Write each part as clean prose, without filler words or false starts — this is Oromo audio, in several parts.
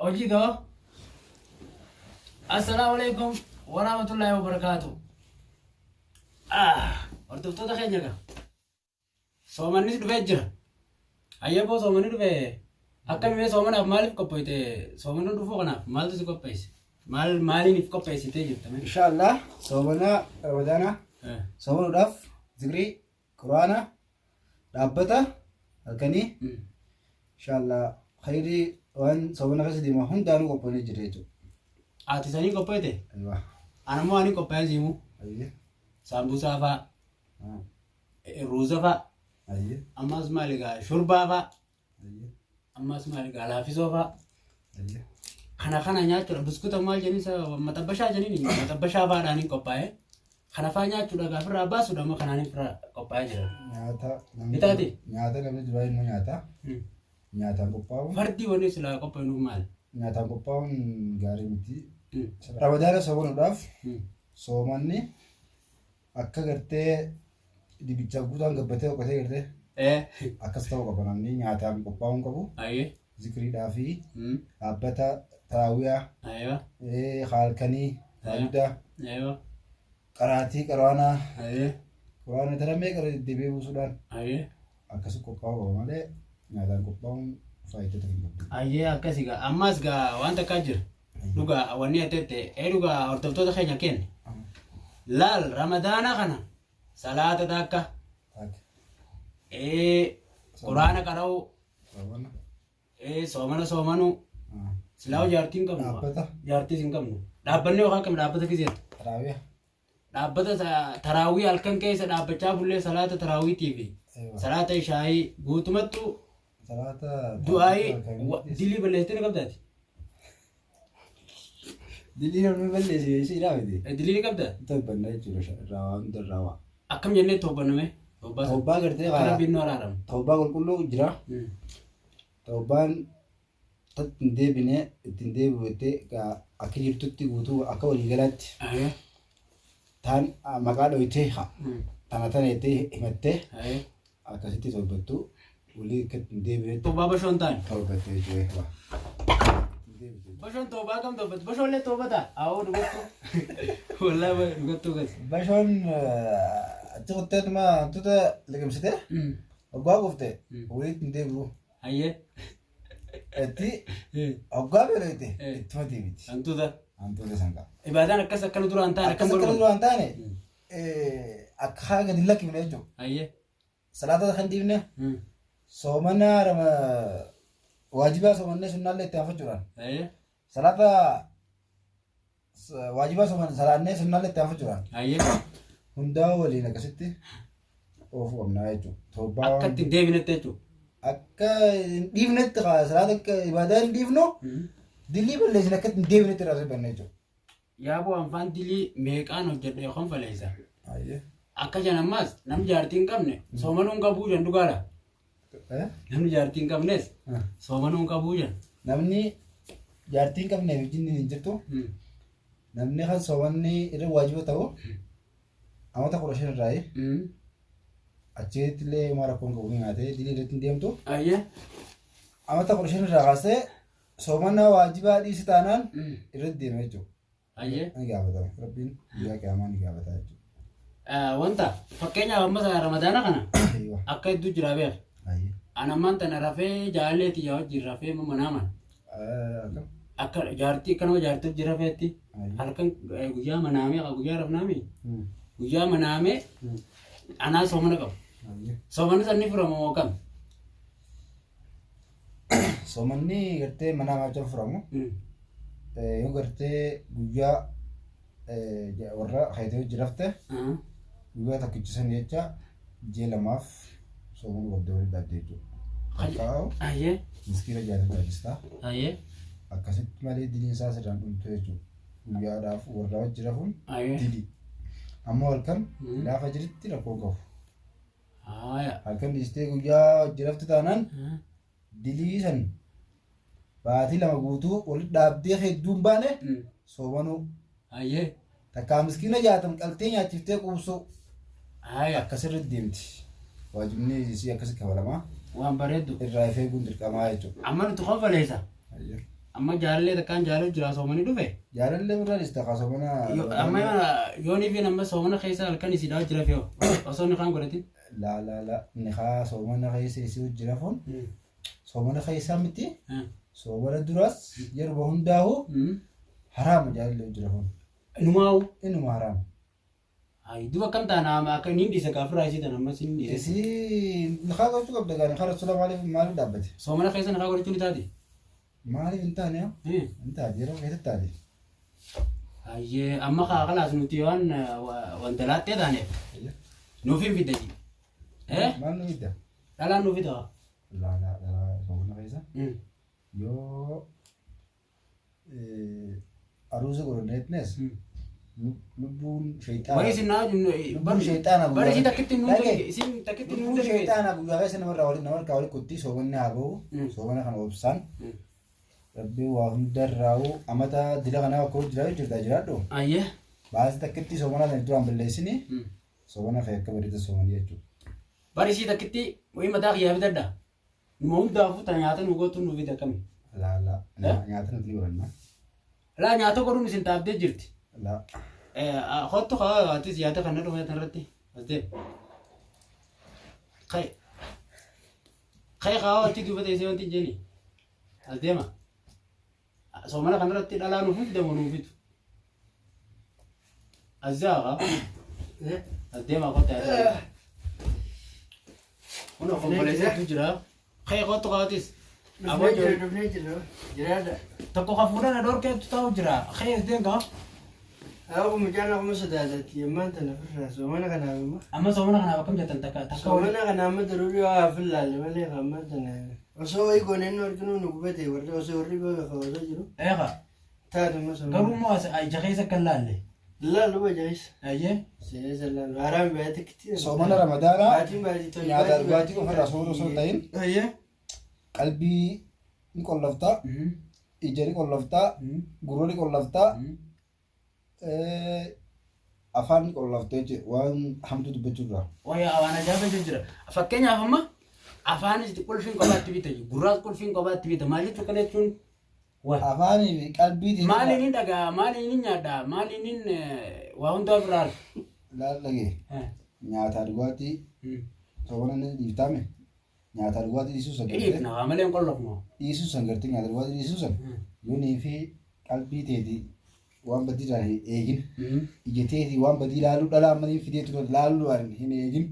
Hojii gaba. Assalaamu alaikum warahmatullahi wabarakaatu. Ah, hordoftoota keenya gaa. Soomannis dhufee jira. Ayyaboo soomanni dhufe akkami mee soomanaaf maaliif qophoyte? Soomanni dhufuu kanaaf maaltu si qopheesse? Maal maaliin if qopheessitee jirta mee? Inshallah soomana Ramadaana soomanuudhaaf zikrii quraana dhaabbata halkanii inshallah khayrii waan soomana keessa deema hundaanuu qophoonee jira jechuudha. Ati sanii qophoyte? Aywa. Anammoo ani qophaa'ee siimu. Ayyee. Saambusaa fa'aa, ruuza fa'aa, Ayyee. ammas maal egaa shurbaa fa'aa, Ayyee. ammas maal egaa laafisoo fa'aa. Ayyee. Kana kana nyaachuudha. Buskuta maal jedhanii isa maxabbashaa jedhanii maxabbashaa fa'aadhaan hin qophaa'e. Kana fa'aa nyaachuudha gaafa irraa baasuudha amma kanaan irraa qophaa'ee jira. Nyaata namni Bitaati? nyaata namni duraa immoo nyaata. Nyaataan qophaa'uun Fardii wanni silaa qophaa'e maal? nyaataan qophaa'uun gaarii miti. Ramadaana soomanuudhaaf soomanni akka gartee dibicha guutaan gabbatee oqotee gartee akkas ta'uu qaba namni nyaataan qophaa'uun qabu. Ayyee. Zikriidhaa fi dhaabbata taraawiyaa Aywa. halkanii tahajjudaa Aywa. qaraatii qaraanaa Ayyee. quraana taramee qara deddeebi'ee buusuudhaan Ayyee. akkasi qophaa'uu qaba malee nyaataan qophaa'uun faayidaa tokko hin qabdu. Ayyee akkasi gaa ammas gaa waan takkaa jira. Dhugaa wanni atette ee dhugaa hordoftoota keenya kenne. Laal ramadaana kana salaata takka Taate. ee quraana qara'uu Soomana. ee soomana soomanuu silaa jaartii hin qabnu. Dhaabbata. Jaartiis hin qabnu. Dhaabbanni yookaan kam dhaabbata kiseetu. Taraawiyaa. Dhaabbata taraawii halkan keessa dhaabbachaa bullee salaata taraawiitii fi Eewa. salaata ishaayii guutumattuu Salaata. du'aayii dilii balleessitee ni qabdaati. Dilii namni balleesse ishee miti. Dilii ni qabda? Tobbanna jechuudha irraa waa hunda irraa waa. Akkam jennee tobbanname? Tobbaa sana. Tobbaa gartee Akka kaa Rabbiin nu araaramu. tobbaa qulqulluu jira. Tobbaan tatti hin deebine ittiin deebi'u jettee gaa akka jirtutti guutuu akka waliigalaatti taan maqaa dhoytee haa tana tana jettee himattee akkasitti tobbattu walii akka ittiin deebinetti Tobbaa bashoon taane. tobbatte jechuudha. Ittiin deebitu. Bashoon toobaa kam tobbatu? Bashoollee toobata. Awoo dhugattuu. Wallaahi dhugattuu gas. Bashoon achi kutteetuma hantuuta liqimsite hoggaa quufte walitti hin deebi'u. Hayyee. Itti hoggaa beelofte ittuma deebiti. Hantuuta. Hantuuta san qaba. Ibaadaan akkas akkana duraan taane Akkas akkam akkana godhu? duraan taane akka gadi hin lakkifne jechuudha. Hayyee. Salaata kan dhiifne soomana waajibaa soomannee sunnaallee itti aanfachuudhaan. Hayyee. Salaata waajibaa sooman salaannee sunnaallee itti aanfachuudhaan. Hayyee. Hundaa waliin akkasitti oofuu qabnaa jechuudha. Toobbaa Akka itti hin deebinetti jechuudha. Akka hin dhiifnetti salaata akka ibaadaa hin dhiifnu dilii balleessine akka hin deebinetti irraa sirbanna jechuudha. Yaaboo anfaan dilii meeqaan hojjedhe yookaan faleessa. Hayyee. Akka jan ammaas namni jaartii hin qabne soomanuu hin qabuu jan dhugaadha. Eh? Namni jaartii hin qabnes soomanuu hin qabuu jan. Namni jaartii hin qabneef jinni hin jirtu. Namni kan soomanni irra waajiba ta'u amata 15 irraayi. Achitti illee homaa rakkoon qabu ni nyaatee dilii irratti hin deemtu. Ayyee. Amata 15 irraa kaasee soomana waajibaa dhiisi taanaan irratti deema jechuudha. Ayyee. Ni gaafatama. Rabbiin guyyaa qiyaamaa ni gaafata jechuudha. Wanta fakkeenyaaf amma ramadaana kana Aywa. akka hedduu jira beek. Ayyee. An ammaan tana rafee jaalallee tiyyaa wajjin rafee manaaman. Akkam? Akka jaartii akka nama jaartii wajjin rafeetti Ayyee. halkan guyyaa manaamee guyyaa rafnaami guyyaa manaamee anaa soomana qabu. Ayyee. Soomanni san ni furama moo kam? Soomanni gartee mana maachaan furamu yoo gartee guyyaa warra hayitee hojii rafte guyyaa tokkicha san jecha ji'a lamaaf soomuu qabdee walitti dhaabdee jechuudha. Kakkaa'u Ayyee. miskiina jaatama taasistaa Ayyee. akkasitti malee diliin isaa sirraan dhumtu jechuudha. Guyyaadhaaf warra wajji rafuun Ayyee. dilii. Ammoo halkan gaafa jiritti rakkoo qabu. Haaya. Halkan dhiistee guyyaa wajji raftu taanaan dilii san baatii 2 guutuu walitti dhaabdee hedduu hin baane soomanuu. Hayyee. Takkaa miskiina jaatam qaltee nyaachiftee quubsuu. Haaya. Akkasirratti deemti. Waajibni isii akkasi kafalamaa. Waan bareeddu. Irraa if eeguun dirqamaa jechuudha. Amma nuti konfaleessa. Hayyee. Amma jaalallee takkaan jaalala jira soomanii dhufe. Jaalallee birraa dhista kaa soomana. Amma yoonii fi amma soomana keessa halkan isiidhaa jira fe'u osoo nikaan godhatin. Laa laa laa nikaa soomana keessa isii jira foon soomana keessaa miti soomana duraas yeruma hundaahu haraama jaalallee jira foon. Inumaawu. Inuma haraama. Hayi duba akkam taana amma akka inni dhiisa gaafirraa isii tana ammas inni dhiisa. Isii nikaa gochuu qabda gaa nikaa rasuula maaliif maaliif dhaabbate? Soomana keessa nikaa godhachuu ni taati. Maaliif hin taane yaa? Hin taate yeroo keessatti taate. Hayyee amma kaa kalaas nuti waan wanta laattee taaneef nuuf hin fidda ji. Maal nu fidda? Dhalaan nuuf fida. Laa laa dhalaa soomana keessa yoo aruuza godhanneetnes lubbuun shayxaana Wayii isin naa lubbuun shayxaana Bari isin takkitti nuun Dhagee. isin takkitti nuun lubbuun shayxaana guyyaa keessa namarraa walitti nama harkaa walitti kutti soomanni haa bahu soomana kana obsaan rabbii waa hundarraa'u amata dila kanaa akka jiraatu jirta jiraadhu Ayyee. baasii takkitti soomana sana duraan balleessini soomana kee akka bareeda soomanii jechuudha. Bari isii takkitti wayii mataa kiyyaa bitadha. Numa hundaafuu ta nyaata nu gootu nu fida akkami. Laa laa Eh? nyaata nuti ni godhanna. Laa nyaata godhuun isin taabdee jirti. Laa Kottu kaa atis yaada kana dhufe irratti as deem. Kai. Kai kaa achi duuba teessee wanti hin jeeni. As deema. Soomana kanarratti dhalaa nuuf fida moo nuuf fidu. As jaa kaa. As deema kottu yaada. Kun obboleessatu jira. Kai kottu kaatis. Dhufnee jira, dhufnee jira. Jiraadha. Tokko ka fuudhan dhorkeetu ta'u jira. Kai as deem kaa. Akkuma mucaan akkuma sodaatatti ammaan tana ofirraa soomana kanaaf immoo. Amma soomana kanaaf akkam jettan takka takka waliin. Soomana kana amma daruurii waa hafi laalle malee ammaan tana osoo wayii goonee nu arginu nu gubate warri osoo warri beekaa osoo jiru Eeqa. taatu immoo soomana. Garuu immoo as ija keessa akka hin laalle. Laalu bajaayis. Ayyee. Seesa laalu haaraan baay'ee kitti. Soomana ramadaanaa Baatiin baatii tola. nyaata dhugaatii qofarraa sooruu osoo hin ta'in Ayyee. qalbii ni qolloftaa, ija ni qolloftaa, gurra ni qolloftaa, afaan ni qollofta jechuudha waan hamtuu dubbachuu irraa. Wayyaa waan ajaa'ibaa jira. Fakkeenyaaf amma afaanis qulfiin kophaatti bita, gurraas qulfiin kophaatti bita. Maal jechuu kana jechuun wa. Afaanii fi qalbii Maaliin hin dhagaa, maaliin hin nyaadha, maaliin hin waa hundaa ofirraa arga. Laal dhagee nyaataa dhugaatii soomana ni dhiiftaame nyaataa dhugaatii dhiisuu san gartee Dhiifna waa malee hin qollofnu. dhiisuu san gartee nyaata dhugaatii dhiisuu san yoonii fi qalbii teetii waan badii irraa hin eegin ija teetii waan badii ilaaluu dhalaa ammanii fidee ture ilaaluu hin eegin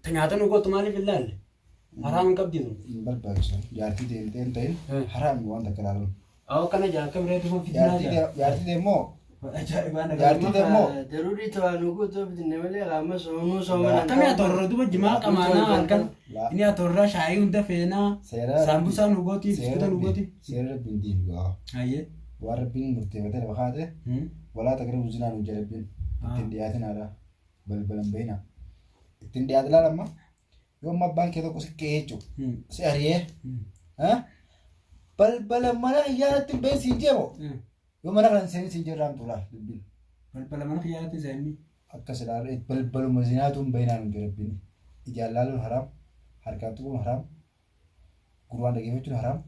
Ta nyaata nu gootu maaliif hin laalle? Haraam hin qabdi tun. Hin barbaachisu. Jaartii ta'e hin ta'in haraami waan takka ilaaluun. Awwa kana jaa akka bireetu kun fitnaa jaa. Jaartii ta'e immoo Ajaa'ibaa nagaa. Jaartii ta'e immoo Daruurii ta'an guutuu bitinne malee qaama soomuu soomana. Akkamii atorra duba jimaa qamaanaa halkan inni atorra shaayii hunda feenaa Seera saambusaa nu gooti biskuta nu gooti. Seera rabbiin diigu gaa. Ayyee. Waan rabbiin murteeffatee lafa kaa'ate walaa taqrabu zinaa nuun jedhe rabbiin ittiin dhiyaatinaadha. Balbala hin bahinaa. Ittiin dhiyaate laala amma yoo amma abbaan kee tokko si qe'ee jechuudha. Si ari'ee. Balbala mana kiyyaatti hin bahin siin jeemo. Yoo mana kana hin seenin siin jirraan tuulaa dubbiin. Balbala mana kiyyaatti seenni. Akka silaa balbaluma zinaatu hin bahinaa nuun jedhe rabbiin. Ijaan laaluun haraam. Harkaan tuquun haraam. Gurraan dhaggeeffachuun haraam.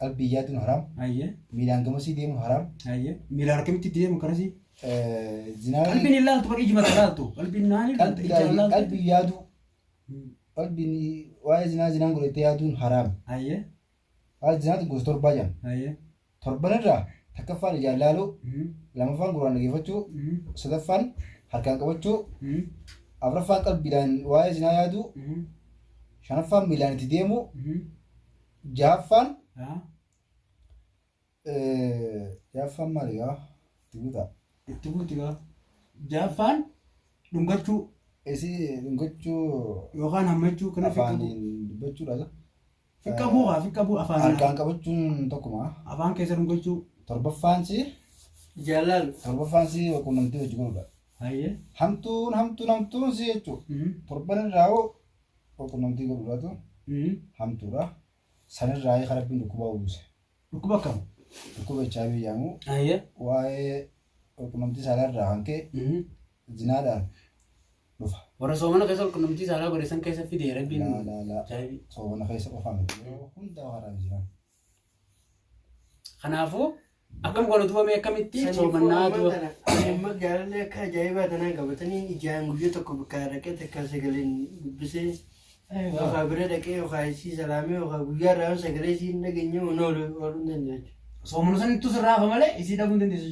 Qalbii yaaduun haraam. Ayyee. Miilaan gamasii deemuun haraam. Ayyee. Miila harkamitti itti deemu karasii. Zinaa Qalbiin hin laaltu bara ijuma laaltu. Qalbiin naan hin laaltu. Ijaan laaltu. Qalbii yaaduu. Qalbiin waa'ee zinaa zinaan godhattee yaaduun haraam. Ayyee. Waa'ee zinaatu gosa torbaa jedhama. Ayyee. Torban irraa takkaffaan ijaan laaluu, lamaffaan gurraan dhaggeeffachuu, sadaffaan harkaan qabachuu, afuraffaan qalbiidhaan waa'ee zinaa yaaduu, shanaffaan miilaan itti deemuu, Jahaffaan jahaffaan maali gaa? Itti guutaa. Itti guuti gaa. Jahaffaan dhungachuu. Isii dhungachuu yookaan hammachuu kana fiqqa bu'u. Afaaniin dubbachuudha. Fiqqa bu'u haa fiqqa bu'u afaaniin. Harkaan qabachuun tokkuma. Afaan keessa dhungachuu. Torbaffaan si. Jaalal. Torbaffaan si quunnamtii hojii godhudha. Hayyee. Hamtuun hamtuun hamtuun si jechuudha. Torban irraa hoo Walqunnamtii godhuudhaatu hamtuudha. Sanirraa kan Rabbiin dhukkubaa buuse. Dhukkuba akkam? Dhukkuba HIV jedhamu Ayyee. waa'ee walqunnamtii saalaa irraa kan ka'e zinaadhaan dhufa. Warra soomana keessa walqunnamtii saalaa godhe san keessa fide Rabbiin Laa laa laa. HIV. Soomana keessa qofaa miti. Yeroo hundaa haraam zinaan. Kanaafuu akkam goona duuba mee akkamitti soomannaa duuba. Amma jaalallee akka ajaa'ibaa tanaan qabatanii ijaan guyyaa tokko bakka dhaqee takka sagaleen dubbisee yookaan bira dhaqee yookaan isii salaamee yookaan guyyaa irraa sagalee isii hin dhageenye ooluu hin danda'u. Soomanu sanittu sirraa hafa malee isii dhabuu hin dandeessu.